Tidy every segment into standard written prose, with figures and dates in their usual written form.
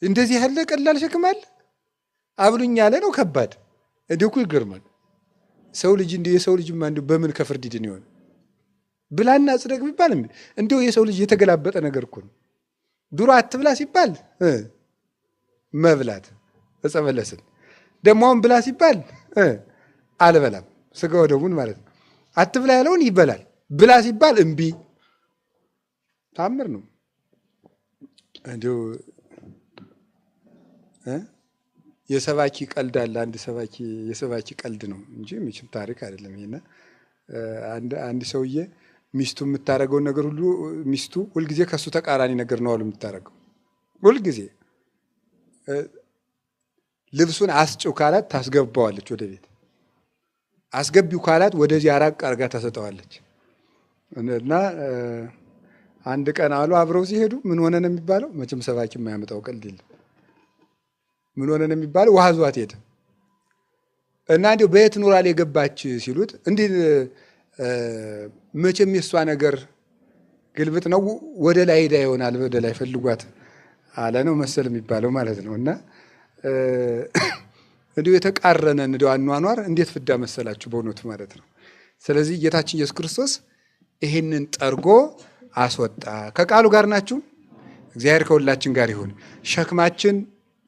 እንደዚህ ያለ ቀላል ሸክም አለ? አብሉኝ ያለ ነው ከባድ። እንዲሁ እኮ ይገርማል። ሰው ልጅ እንዲሁ የሰው ልጅማ እንዲሁ በምን ከፍርድ ይድን ይሆን? ብላና ጽደቅ ቢባል እንዲሁ የሰው ልጅ የተገላበጠ ነገር እኮ ነው። ድሮ አትብላ ሲባል መብላት ዕፀ በለስን፣ ደግሞ አሁን ብላ ሲባል አልበላም ስጋ ወደሙን ማለት ነው። አትብላ ያለውን ይበላል፣ ብላ ሲባል እምቢ። ታምር ነው እንዲሁ። የሰባኪ ቀልድ አለ። አንድ ሰባኪ የሰባኪ ቀልድ ነው እንጂ መቼም ታሪክ አይደለም። ይሄና አንድ ሰውዬ ሚስቱ የምታደርገውን ነገር ሁሉ፣ ሚስቱ ሁልጊዜ ከእሱ ተቃራኒ ነገር ነው አሉ የምታደርገው። ሁልጊዜ ልብሱን አስጭው ካላት ታስገባዋለች ወደ ቤት፣ አስገቢው ካላት ወደዚህ አራቅ አርጋ ታሰጠዋለች። እና አንድ ቀን አሉ አብረው ሲሄዱ ምን ሆነ ነው የሚባለው? መቼም ሰባኪ የማያመጣው ቀልድ የለም። ምን ሆነ ነው የሚባለው? ውሃ ዟት ሄደ። እና እንዲሁ በየት ኑራል የገባች ሲሉት፣ እንዲህ መቼም የእሷ ነገር ግልብጥ ነው፣ ወደ ላይ ሄዳ ይሆናል፣ ወደ ላይ ፈልጓት አለ ነው መሰል የሚባለው ማለት ነው። እና እንዲሁ የተቃረነ እንዲሁ አኗኗር እንዴት ፍዳ መሰላችሁ በእውነቱ ማለት ነው። ስለዚህ ጌታችን ኢየሱስ ክርስቶስ ይሄንን ጠርጎ አስወጣ። ከቃሉ ጋር ናችሁ። እግዚአብሔር ከሁላችን ጋር ይሁን። ሸክማችን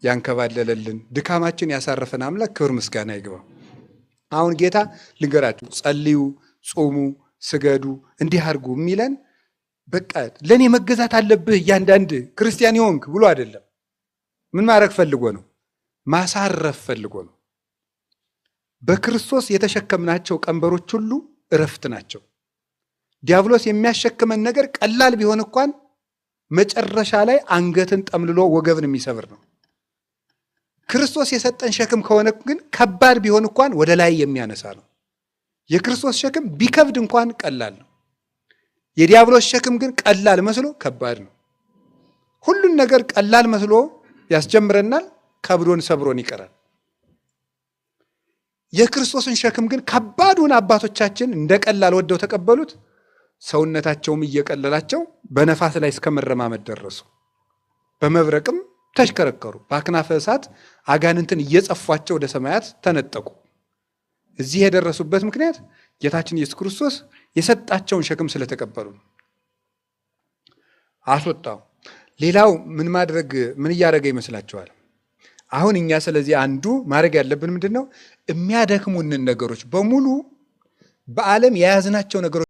ያንከባለለልን ድካማችን ያሳረፈን አምላክ ክብር ምስጋና ይግባው። አሁን ጌታ ልንገራችሁ፣ ጸልዩ፣ ጹሙ፣ ስገዱ፣ እንዲህ አድርጉ የሚለን በቃ ለእኔ መገዛት አለብህ እያንዳንድ ክርስቲያን የሆንክ ብሎ አይደለም። ምን ማድረግ ፈልጎ ነው? ማሳረፍ ፈልጎ ነው። በክርስቶስ የተሸከምናቸው ቀንበሮች ሁሉ እረፍት ናቸው። ዲያብሎስ የሚያሸክመን ነገር ቀላል ቢሆን እንኳን መጨረሻ ላይ አንገትን ጠምልሎ ወገብን የሚሰብር ነው። ክርስቶስ የሰጠን ሸክም ከሆነ ግን ከባድ ቢሆን እንኳን ወደ ላይ የሚያነሳ ነው። የክርስቶስ ሸክም ቢከብድ እንኳን ቀላል ነው። የዲያብሎስ ሸክም ግን ቀላል መስሎ ከባድ ነው። ሁሉን ነገር ቀላል መስሎ ያስጀምረናል፣ ከብዶን ሰብሮን ይቀራል። የክርስቶስን ሸክም ግን ከባዱን አባቶቻችን እንደ ቀላል ወደው ተቀበሉት። ሰውነታቸውም እየቀለላቸው በነፋስ ላይ እስከ መረማመድ ደረሱ። በመብረቅም ተሽከረከሩ። በአክናፈ እሳት አጋንንትን እየጸፏቸው ወደ ሰማያት ተነጠቁ። እዚህ የደረሱበት ምክንያት ጌታችን ኢየሱስ ክርስቶስ የሰጣቸውን ሸክም ስለተቀበሉ ነው። አስወጣው። ሌላው ምን ማድረግ ምን እያደረገ ይመስላችኋል? አሁን እኛ ስለዚህ አንዱ ማድረግ ያለብን ምንድን ነው? የሚያደክሙንን ነገሮች በሙሉ በዓለም የያዝናቸው ነገሮች